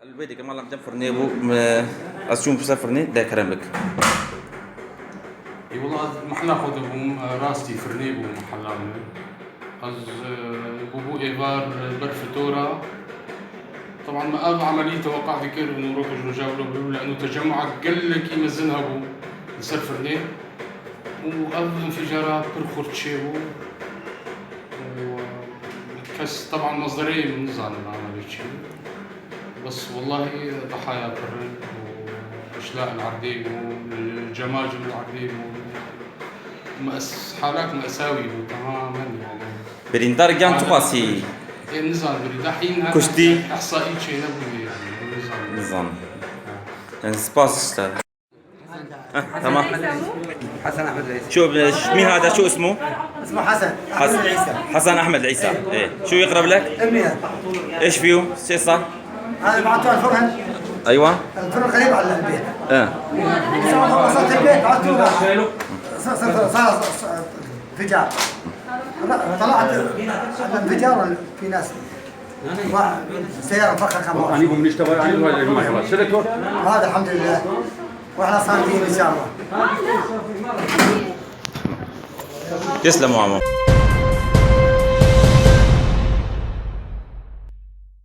الويدي كمان لم فرني بو اسيوم بسفرني دا كرمك. اي والله محلا خود راستي فرني بو محلا از بوبو ايفار برفتورا. طبعا ما اب عملية توقع ذكر انه روكج جاولو لانه تجمع قل لك يمزنها بو سفرني واب انفجارات برخورتشيبو كس طبعا مصدرين نزعل العملية شيء بس والله ضحايا برن واشلاء العرديب وجماجم العرديب حالات مأساوية تماما يعني. بريندار جان تقاسي. إيه نزال بريد حين كشتي. احصائي شيء نبوي يعني نزال. نظام يعني سباس. تمام. حسن احمد العيسى. شو مين هذا؟ شو اسمه؟ اسمه حسن احمد العيسى. حسن احمد العيسى. ايه شو يقرب لك؟ ابني. ايش فيه؟ شو صار؟ هذا بعثوه الفرن. ايوه. الفرن قريب على البيت. اه وصلت البيت بعثوه صار انفجار. طلعت الانفجار في ناس سيارة مفخخة. هذا الحمد لله واحنا صامدين ان شاء الله. تسلموا عمو.